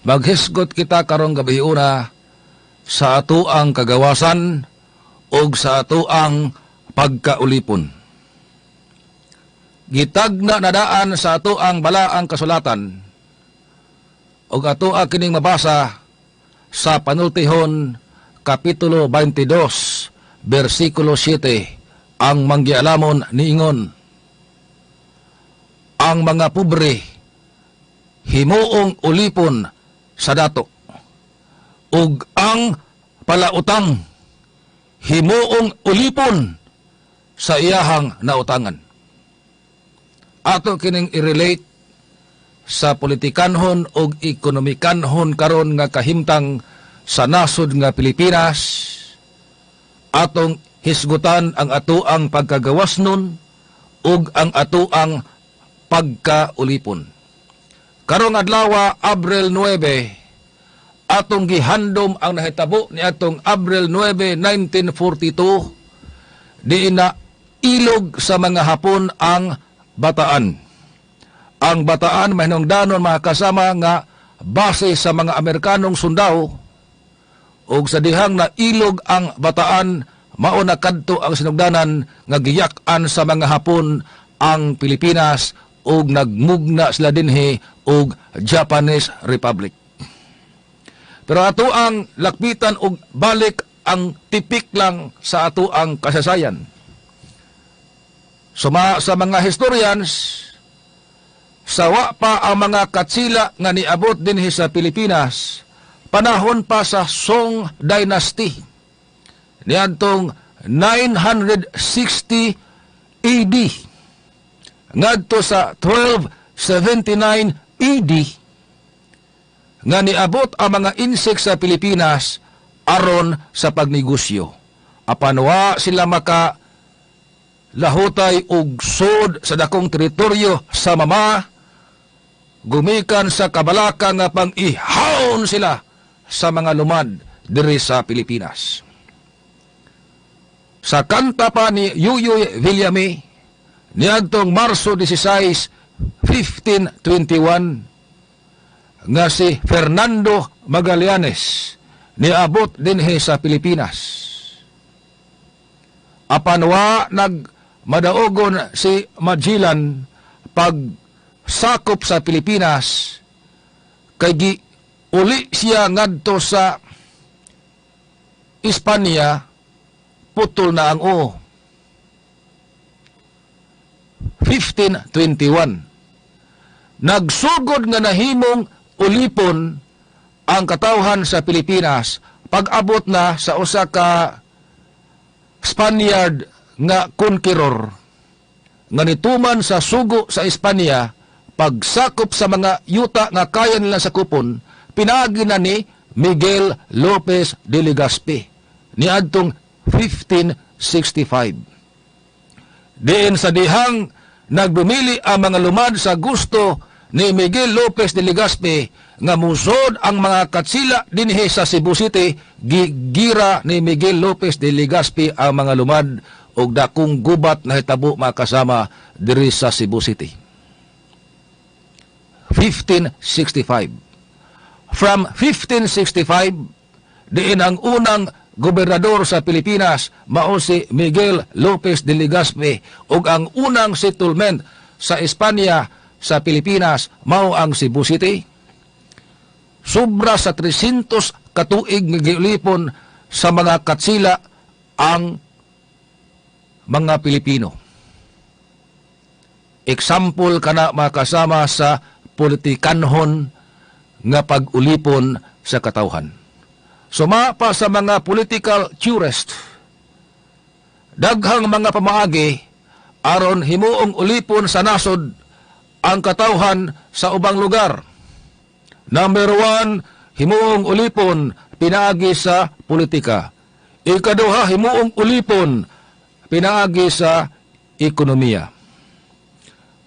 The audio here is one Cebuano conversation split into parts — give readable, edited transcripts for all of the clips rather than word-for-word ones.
Maghisgot kita karong gabi una sa atoang kagawasan ug sa atoang pagkaulipon. Gitagna na daan sa atoang balaang kasulatan ug atoa kining mabasa sa Panultihon Kapitulo 22 bersikulo 7. Ang manggialamon niingon, "Ang mga pobre himuong ulipon sa dato ug ang palautang himuong ulipon sa iyahang nautangan." Ato kining i-relate sa politikanhon ug ekonomikanhon karon nga kahimtang sa nasod nga Pilipinas. Atong hisgutan ang atoang pagkagawasnon ug ang atoang pagkaulipon. Karong adlaw, Abril 9, atong gihandom ang nahitabo ni atong Abril 9, 1942, diin na ilog sa mga Hapon ang Bataan. Ang Bataan, mahinungdanon, mga kasama, nga base sa mga Amerikanong sundao, ug sa dihang na ilog ang Bataan, mao na kadto ang sinugdanan nga giyak-an sa mga Hapon ang Pilipinas ug nagmugna sila dinhi og Japanese Republic. Pero ato ang lakbitan og balik ang tipik lang sa ato ang kasaysayan. Suma sa mga historians, sawa pa ang mga katsila nga niabot dinhi sa Pilipinas, panahon pa sa Song Dynasty, niadtong 960 AD ngadto sa 1279 AD, nga niabot ang mga Insik sa Pilipinas aron sa pagnegosyo. Apan wa sila maka lahutay og sud sa dakong teritoryo sa mama gumikan sa kabalaka nga pang-ihawon sila sa mga lumad diri sa Pilipinas. Sa kanta pa ni Yuyoy Villame niadtong Marso 16, 1521, nga si Fernando Magallanes niabot dinhi sa Pilipinas. Apan wa nag madaogon si Magellan pag sakop sa Pilipinas kay gi uli siya ngadto sa Espanya, putol na ang uo. 1521, nagsugod nga nahimong ulipon ang katawhan sa Pilipinas pag-abot na sa usa ka Spaniard nga conqueror nga nituman sa sugo sa Espanya pagsakop sa mga yuta nga kaya nila sakupon, pinaagi na ni Miguel Lopez de Legazpi niadtong 1565. Diin sa dihang nagbumili ang mga lumad sa gusto ni Miguel Lopez de Legazpi nga musod ang mga katsila dinhi sa Cebu City, gigira ni Miguel Lopez de Legazpi ang mga lumad og dakong gubat na hitabo, mga kasama, diri sa Cebu City. 1565. From 1565, diin ang unang gobernador sa Pilipinas mao si Miguel Lopez de Legazpi ug ang unang settlement sa Espanya sa Pilipinas mao ang Cebu City. Sobra sa 300 katuig nga giulipon sa mga katsila ang mga Pilipino. Example kana, mga kasama, sa politikanhon nga pag-ulipon sa katawhan. Suma pa sa mga political theorist, daghang mga pamaagi aron himuong ulipon sa nasod ang katawhan sa ubang lugar. Number 1, himuong ulipon pinaagi sa politika. Ikaduha, himuong ulipon pinaagi sa ekonomiya.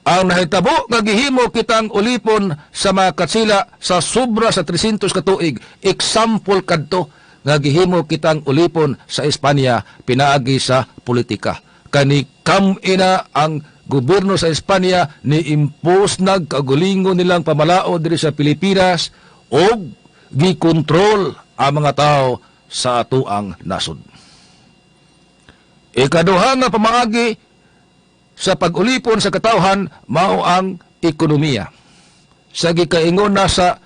Ang nahitabo nga gihimo kitang ulipon sa mga katsila sa sobra sa 300 katuig, example kadto nga gihimo kitang ulipon sa Espanya pinaagi sa politika. Kani kam-ina ang gobyerno sa Espanya ni impose nag kaugalingon nilang pamalaod diri sa Pilipinas. og gikontrol ang mga tao sa atuang nasod. Ikaduha nga pamaagi sa pag-ulipon sa katawhan mao ang ekonomiya. Sa gikaingon na sa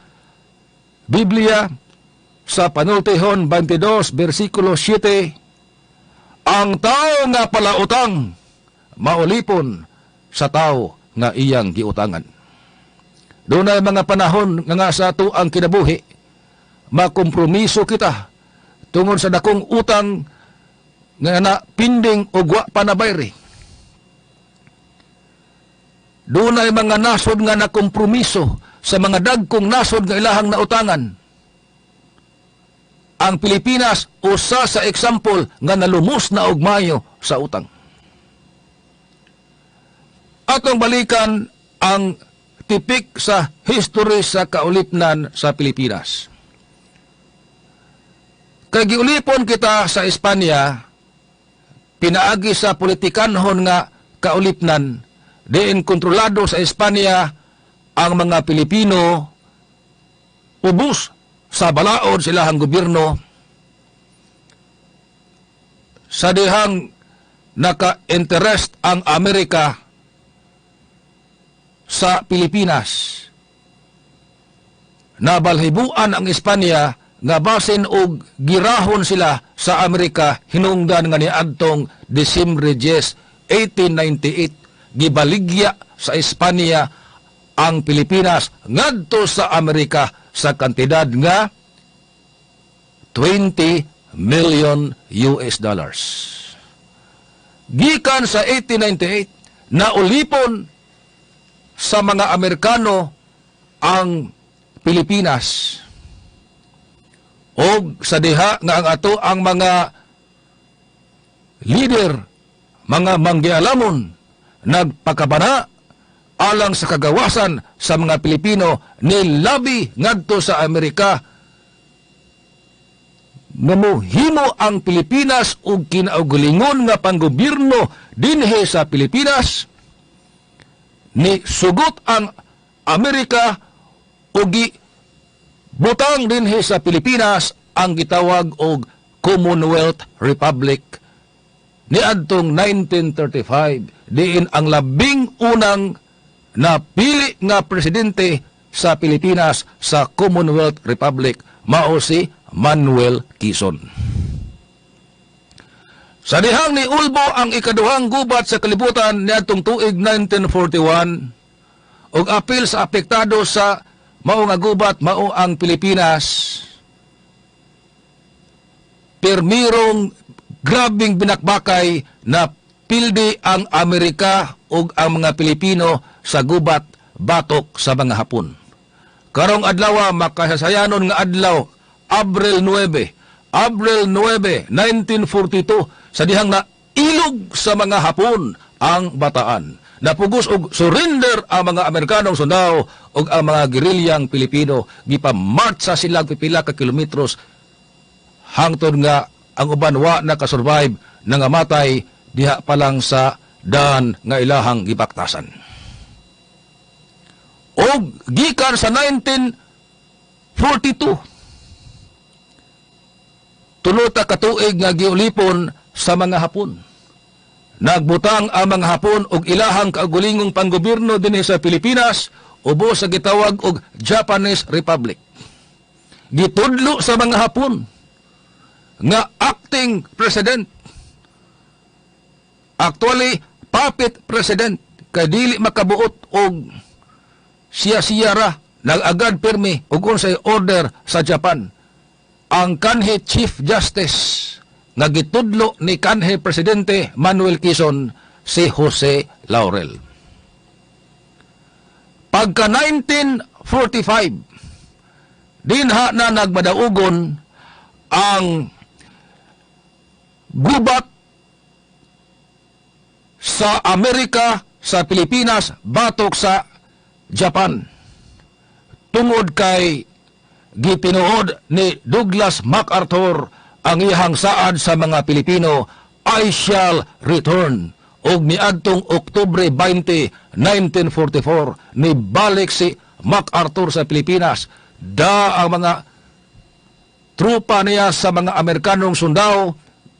Biblia sa Panultihon 22 versikulo 7, ang tao nga palautang maulipon sa tao nga iyang giutangan. Dunay mga panahon nga sa ato ang kinabuhi, makompromiso kita tungod sa dakong utang nga na pinding og wa pa nabayri. Dunay mga nasod nga nakompromiso sa mga dagkong nasod nga ilahang nautangan. Ang Pilipinas usa sa example nga nalumos na og mayo sa utang. Atong balikan ang tipik sa history sa kaulipnan sa Pilipinas. Kay giulipon kita sa Espanya, pinaagi sa politikanhon nga kaulipnan, diin kontrolado sa Espanya ang mga Pilipino, ubos sa balaod silahang gobyerno, sa dihang naka-interest ang Amerika sa Pilipinas. Nabalhibuan ang Espanya nga basin og girahon sila sa Amerika hinungdan nga niadtong Disyembre 10, 1898, gibaligya sa Espanya ang Pilipinas ngadto sa Amerika sa kantidad nga 20 million US dollars. Gikan sa 1898, naulipon sa mga Amerikano ang Pilipinas. Og sa diha nga ang ato ang mga leader, mga manggialamon, nagpakabana alang sa kagawasan sa mga Pilipino, nilabi ngadto sa Amerika nga mohimo ang Pilipinas og kinaugalingon nga panggobyerno dinhi sa Pilipinas. Ni sugot ang Amerika og butang dinhi sa Pilipinas ang gitawag og Commonwealth Republic niadtong 1935, diin ang labing unang napili nga presidente sa Pilipinas sa Commonwealth Republic mao si Manuel Quezon. Sa dihang ni Ulbo ang ikaduhang gubat sa kalibutan niadtong tuig 1941, ug apil sa apektado sa mao nga gubat mao ang Pilipinas, pirmirong grabing binakbakay na pildi ang Amerika ug ang mga Pilipino sa gubat batok sa mga Hapon. Karong adlaw, makasasayanon nga adlaw, Abril 9, Abril 9, 1942, sa dihang na ilog sa mga Hapon ang Bataan. Napugos og surrender ang mga Amerikanong sundao ug ang mga gerilyang Pilipino gipamartsa sila pipila ka kilometros hangtod nga ang uban wa nakasurvive, nangamatay diha pa lang sa daan nga ilahang gibaktasan. Og gikan sa 1942, 3 ta katuig nga giulipon sa mga Hapon. Nagbutang ang mga Hapon og ilahang kaugulingong panggobyerno dinhi sa Pilipinas ubos sa gitawag og Japanese Republic. Gitudlo sa mga Hapon nga acting president, actually puppet president, kay dili makabuot og siya-siya ra, nag-agad pirmi og unsay order sa Japan, ang kanhi Chief Justice nga gitudlo ni kanhi Presidente Manuel Quezon, si Jose Laurel. Pagka 1945, dinha na nagmadaugon ang gubat sa Amerika sa Pilipinas batok sa Japan. Tungod kay gitinuod ni Douglas MacArthur ang iyang saad sa mga Pilipino, "I shall return." Og niadtong Oktubre 20, 1944, nibalik si MacArthur sa Pilipinas. Da ang mga trupa niya sa mga Amerikanong sundao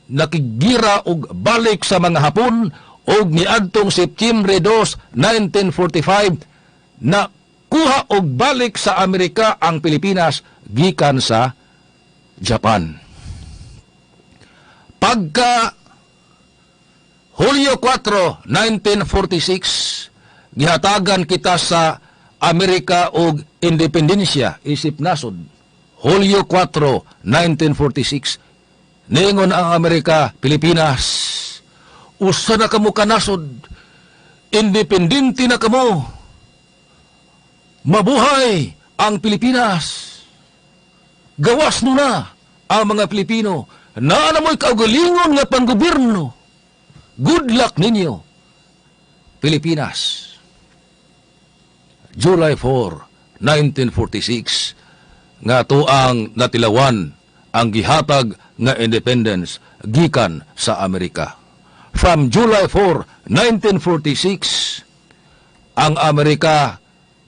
nakigira og balik sa mga Hapon og niadtong Setyembre 2, 1945 na kuha og balik sa Amerika ang Pilipinas gikan sa Japan. Pagka Hulyo 4, 1946, gihatagan kita sa Amerika og independensya isip nasod. Hulyo 4, 1946, ningon ang Amerika, "Pilipinas, usa na kamo ka nasod, independente na kamo. Mabuhay ang Pilipinas. Gawas no na ang mga Pilipino. Naa na mo'y kaugalingon nga panggobyerno. Good luck ninyo, Pilipinas." July 4, 1946, nga tuang natilawan ang gihatag nga independence gikan sa Amerika. From July 4, 1946, ang Amerika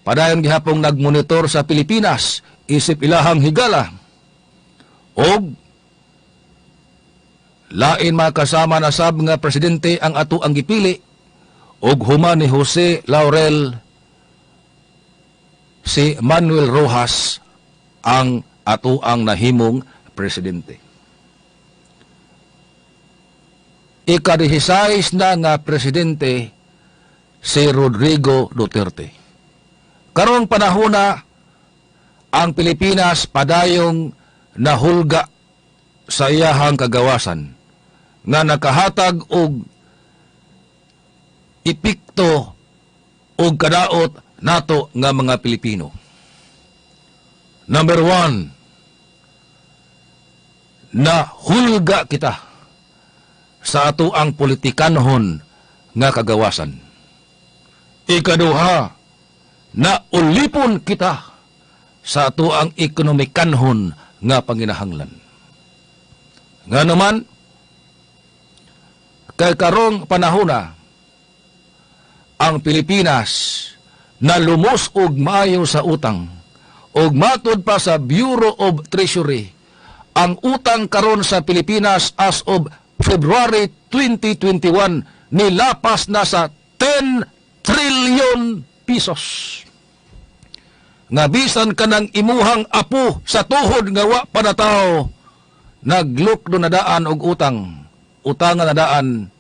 padayon gihapong nagmonitor sa Pilipinas isip ilahang higala. Og lain makasama na sab nga presidente ang ato ang gipili og human ni Jose Laurel, si Manuel Rojas ang ato ang nahimong presidente. Ika-16 na nga presidente si Rodrigo Duterte. Karong panahona, ang Pilipinas padayong nahulga sa iyahang kagawasan nga nakahatag og epekto og kadaot nato nga mga Pilipino. Number 1, nahulga kita sa ato ang politikanhon nga kagawasan. Ikaduha, na ulipon kita sa ato ang ekonomikanhon nga panginahanglan. Nga naman, kay karong panahona, ang Pilipinas na lumos og maayo sa utang og matud pa sa Bureau of Treasury, ang utang karon sa Pilipinas as of February 2021 nilapas na sa 10 trillion pesos. Nga bisan kanang imuhang apo sa tuhod nga wa pa natawo, naglukdo na daan og utang, utangan na daan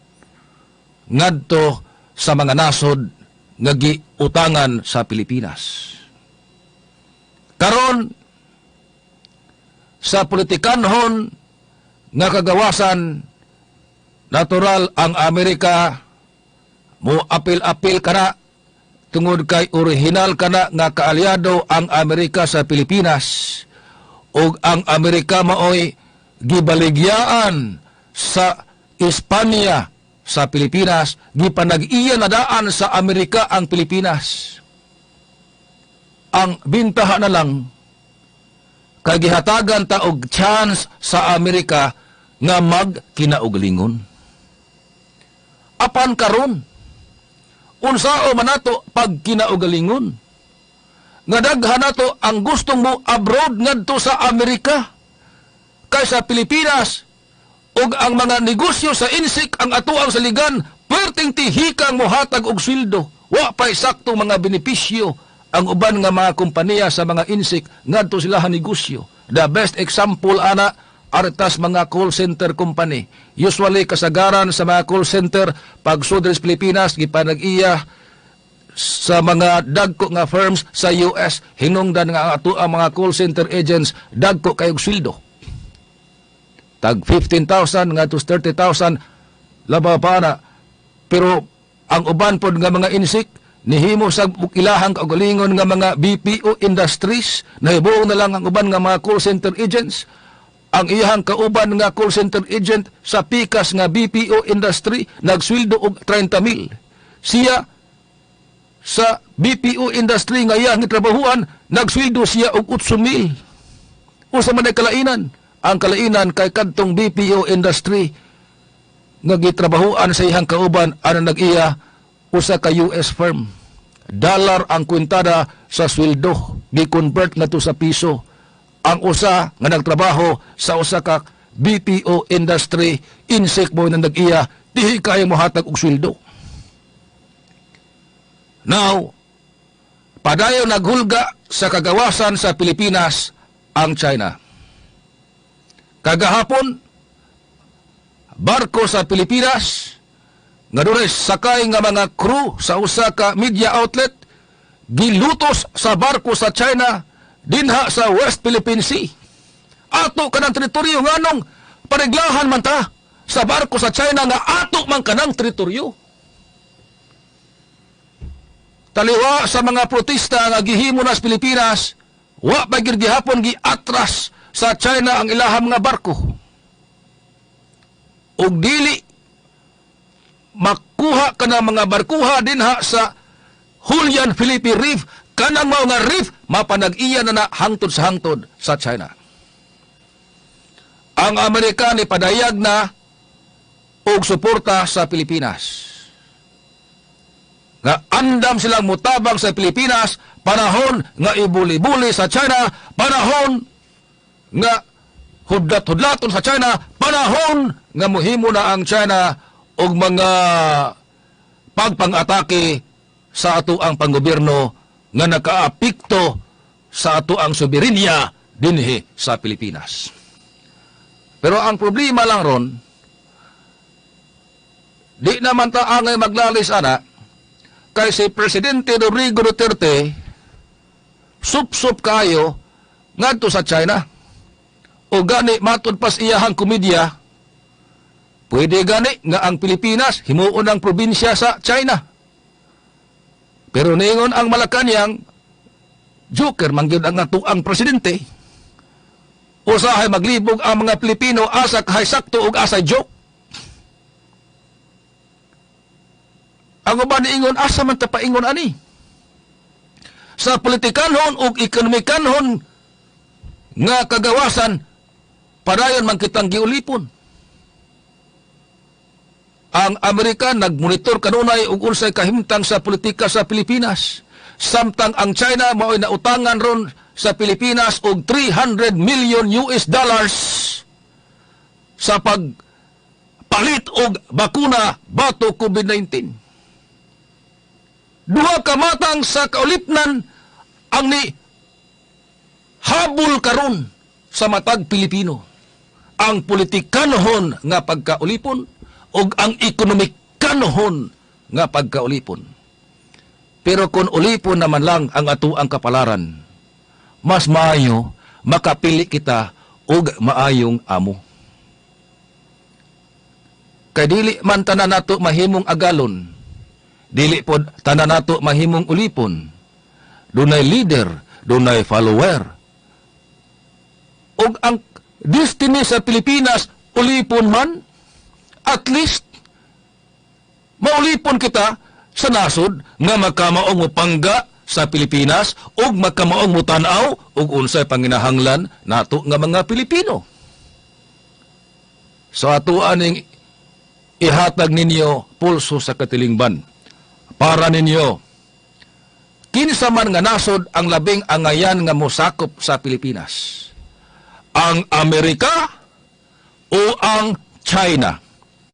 ngadto sa mga nasod nga giutangan sa Pilipinas. Karon, sa politikanhon nga kagawasan, natural ang Amerika mo apil-apil kana tungod kay original kana nga kaalyado ang Amerika sa Pilipinas ug ang Amerika maoy gibaligyaan sa Espanya sa Pilipinas, gipanag-iya na daan sa Amerika ang Pilipinas. Ang bintaha na lang kay gihatagan ta og chance sa Amerika nga magkinauglingon. Apan karon, unsao man nato pag kinaugalingon nga daghan nato ang gustong mo abroad ngadto sa Amerika kaysa Pilipinas ug ang mga negosyo sa insik ang atoang saligan, perting tihikang mohatag og sweldo, wa pay sakto mga benepisyo ang uban nga mga kompanya sa mga insik ngadto sila negosyo? The best example ana, artas mga call center company. Usually kasagaran sa mga call center pag sa Pilipinas gipanag-iya sa mga dagko nga firms sa US. Hinungdan nga ang ato ang mga call center agents dagko kayog sweldo, tag 15,000 ngadto 30,000, labaw pa na. Pero ang uban pod nga mga insik nihimo sa ilahang kaugalingon nga mga BPO industries, nahibuong na lang ang uban nga mga call center agents. Ang iyahang kauban nga call center agent sa pikas nga BPO industry nagsweldo og 30 mil. Siya sa BPO industry nga iyang gitrabahuan, nagsweldo siya og 8 mil. Usa man ay kalainan? Ang kalainan kay kadtong BPO industry nga gitrabahuan sa iyang kauban ana nag-iya usa ka US firm. Dollar ang kwintada sa sweldo, gi-convert nga to sa piso. Ang usa nga nagtrabaho sa usa ka BPO industry, insect boy na nag-iya, dihi kayo mohatag og sweldo. Now, padayon naghulga sa kagawasan sa Pilipinas ang China. Kagahapon, barko sa Pilipinas nga dunay sakay nga mga crew sa usa ka media outlet gilutos sa barko sa China dinha sa West Philippine Sea. Ato kanang teritoryo, nganong pareglahan man ta sa barko sa China nga ato man kanang teritoryo? Taliwa sa mga protesta nga gihimo na sa Pilipinas, wa pa gyud gihapon giatras sa China ang ilahang mga barko. Ug dili makuha kanang mga barkuha dinha sa Julian Felipe Reef, kanang mao nga reef mapanag-iya na na hangtod sa hangtod sa China. Ang Amerika ni padayag na og suporta sa Pilipinas. Nga andam silang mutabang sa Pilipinas panahon nga ibuli-buli sa China, panahon nga hudlat-hudlaton sa China, panahon nga muhimo na ang China og mga pagpang-atake sa ato ang panggobyerno nga nakaapekto sa ato ang soberenya dinhi sa Pilipinas. Pero ang problema lang ron, di naman ta angay maglalis ana, kay si Presidente Rodrigo Duterte sup-sup kayo ngadto sa China. O gani matud pas iyahang komedya, pwede gani nga ang Pilipinas himuon ang probinsya sa China. Pero ningon ang Malacanang, joker man gyud ang atoang presidente. Usahay maglibog ang mga Pilipino, asa kahay sakto ug asay joke. Ang uban niingon, asa man ta paingon ani? Sa politikanhon ug ekonomikanhon nga kagawasan, padayon man kitang giulipon. Ang Amerika nagmonitor kanunay og unsay kahimtang sa politika sa Pilipinas. Samtang ang China mao'y nautangan ron sa Pilipinas og 300 million US dollars sa pagpalit og bakuna bato COVID-19. Duha ka matang sa kaulipnan ang ni habol karon sa matag Pilipino. Ang politikanhon nga pagkaulipon ug ang ekonomikanhon nga pagkaulipon. Pero kung ulipon naman lang ang atoang kapalaran, mas maayo makapili kita og maayong amo. Kay dili man tanan nato mahimong agalon, dili pod tanan nato mahimong ulipon. Dunay leader, dunay follower. Og ang destiny sa Pilipinas ulipon man, at least maulipon kita sa nasod nga makamaong mupangga sa Pilipinas ug makamaong mutan-aw ug unsay panginahanglan nato nga mga Pilipino. So ato aning ihatag ninyo pulso sa katilingban para ninyo kinsa man nga nasod ang labing angayan nga mosakop sa Pilipinas, ang Amerika o ang China?